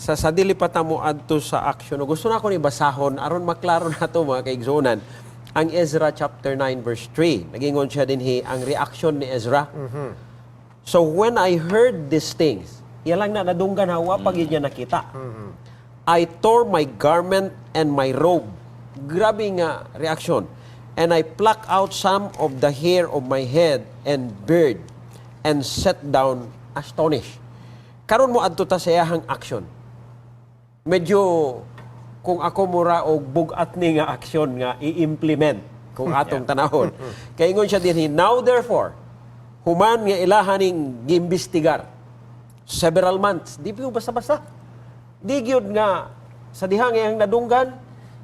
Sa dili pa ta mo adto sa action, gusto na ako ni basahon aron maklaro nato, mga kaigsuonan, ang Ezra chapter 9 verse 3. Nagingon siya dinhi ang reaction ni Ezra. "So when I heard these things," iya lang na nadunggan ha, wa pa gyud niya nakita. "I tore my garment and my robe." Grabe nga reaction. "And I plucked out some of the hair of my head and beard and sat down astonished." Karon mo adto ta sa iyahang action. Medyo kung ako mura og bugat ni nga action nga i-implement kung atong tanahon. Kay ingon siya dinhi, "Now therefore," human nga ilahaning giimbestigar several months, di gyud basta-basta. Di gyud nga sa diha nga iyang nadunggan,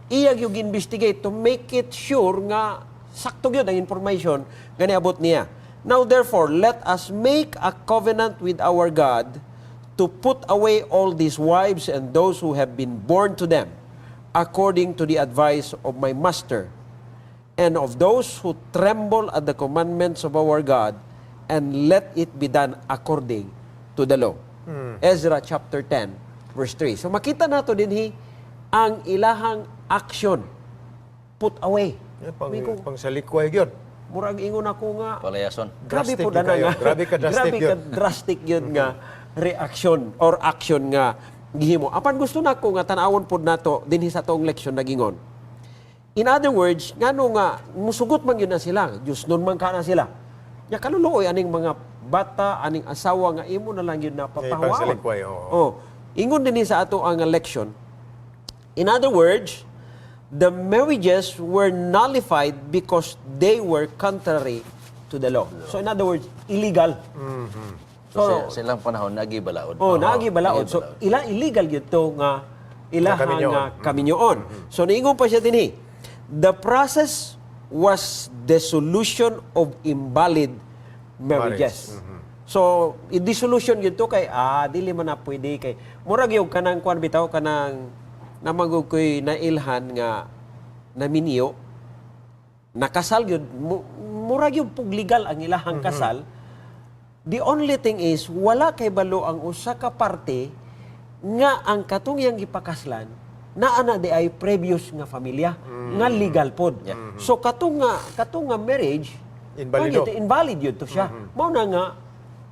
iya gyud investigate to make it sure nga sakto gyud ang information nga niabot niya. "Now therefore, let us make a covenant with our God to put away all these wives and those who have been born to them, according to the advice of my master and of those who tremble at the commandments of our God, and let it be done according to the law." Ezra chapter 10, verse 3. So makita nato dinhi ang ilahang action. Put away. Yeah, pang salikway gyud. Murag ingon ako nga Palayason. grabe Drastic po gyud na kayo. nga. Grabe ka drastic Grabe ka yun. Drastic yun nga reaction or action nga gihimo. Apan gusto nako nga tan-awon pod nato dinhi sa atong leksyon nagingon. In other words, ngano nga musugot man gyud na sila, Diyos nun man ka na sila. Nya kaluluoy aning mga bata, aning asawa nga imo na lang yun na papahawaon. Pangsalikway, oo. Oh, ingon din sa ato ang leksyon. In other words, the marriages were nullified because they were contrary to the law. So in other words, illegal. So, sa ilang panahon, nagi balaod. Oh, naagi balaod. So ila illegal gyud to nga ilaha Nga nga kaminyoon. So niingon pa siya dinhi. "The process was dissolution of invalid marriages." So, i-dissolution gyud to kay dili man na pwede kay murag yung kanang kuan bitaw, kanang namagug ko'y nailhan nga naminyo, nakasal gyud, murag yung pug legal ang ilahang kasal. The only thing is, wala kay balo ang usa ka parte nga ang katong iyang gipakaslan naa na di ay previous nga pamilya nga legal pod. So katong nga marriage Invalido. Invalid, invalid yun to siya. Mao na nga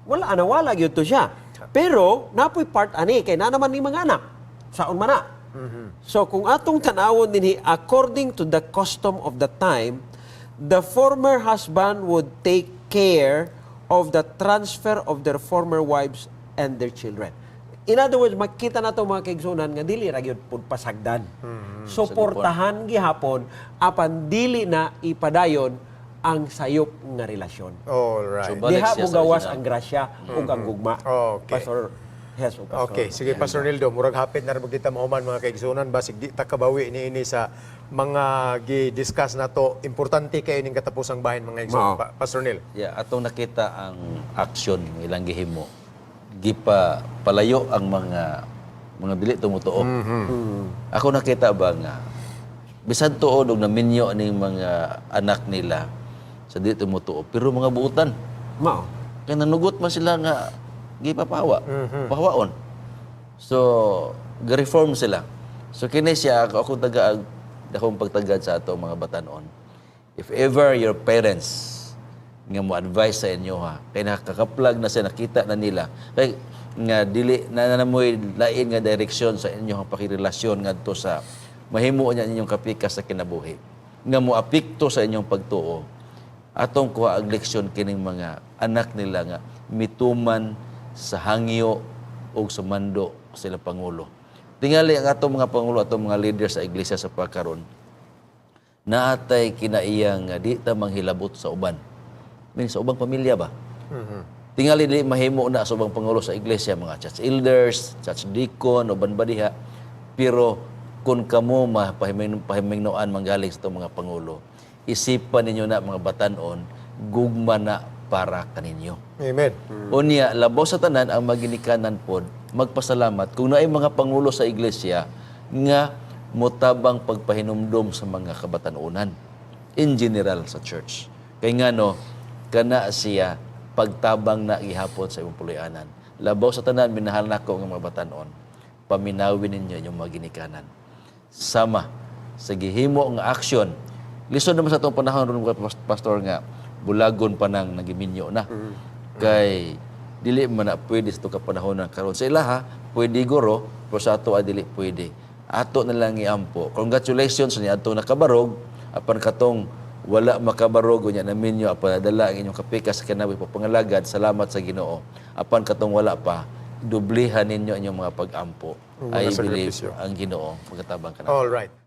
wala na, wala gyud to siya. Pero napoy part ani kay na naman ni mga anak. Saon man na. So kung atong tan-awon dinhi, "According to the custom of the time, the former husband would take care of the transfer of their former wives and their children." In other words, makita na to, mga kaigsunan, nga dili ra gyud pud pasagdan. Suportahan gihapon apan dili na ipadayon ang sayop nga relasyon. All right. So, balik Diha siya mo sa gawas original. ang grasya ug ang gugma. Pastor Hes o Pastor. Okay, sige, Pastor Nildo, murag hapit na rin kita mahuman, mga kaigsunan, basig di ta kabawi ni ini sa mga gi-discuss nato. Importante kay ining katapusang bahin, mga igsoon. Mao. Pastor Nil. Yeah, atong nakita ang aksyon nga ilang gihimo. Gipa palayo ang mga dili tumutuo. Ako nakita ba nga bisan tuod og naminyo ning mga anak nila sa dili tumutuo, pero mga buutan. Mao. Kay nanugot man sila nga gipapawa, pahawaon. So, ga-reform sila. So kini siya ako taga akong pagtagad sa ato mga batanon. If ever your parents nga mo advise sa inyo ha, kay nakakaplag na siya, nakita na nila kay nga dili na namoy lain nga direksyon sa inyong pakirelasyon ngadto sa mahimo niya inyong kapikas sa kinabuhi nga mo apekto sa inyong pagtuo, atong kuha ang leksyon kining mga anak nila nga mituman sa hangyo o sa mando sila pangulo. Tingali ang atong mga pangulo, atong mga leader sa iglesia sa pagkaron, naatay kinaiya nga di ta manghilabot sa uban. Mean, sa ubang pamilya ba? Tingali dili mahimo na sa ubang pangulo sa iglesia, mga church elders, church deacon, uban ba diha. Pero kung kamo mapahimingnoan manggaling sa itong mga pangulo, isipan ninyo na, mga batanon, gugma na para kaninyo. Amen. Unya, labaw sa tanan ang maginikanan pod, magpasalamat kung naay mga pangulo sa iglesia nga motabang pagpahinumdom sa mga kabatanunan in general sa church. Kay ngano kana siya pagtabang na gihapon sa imong puloy-anan. Labaw sa tanan, minahal nako nga mga batanon. Paminawin ninyo inyong mga ginikanan. Sama sa gihimo nga aksyon. Lisod naman sa atong panahon ron, pastor, nga bulagon pa nang nagiminyo na. Kay dili man na pwede sa ka panahon na karon. Sa ilaha pwede guro, pero sa ato ay dili pwede. Ato na lang iampo. Congratulations ni ato nakabarog, apan katong wala makabarog unya naminyo apan nadala ang inyong kapikas sa kinabuhi pangalagad, salamat sa Ginoo. Apan katong wala pa, dublihan ninyo ang inyong mga pag-ampo. Mga I believe sakripisyo. ang Ginoo pagkatabang kana. All right.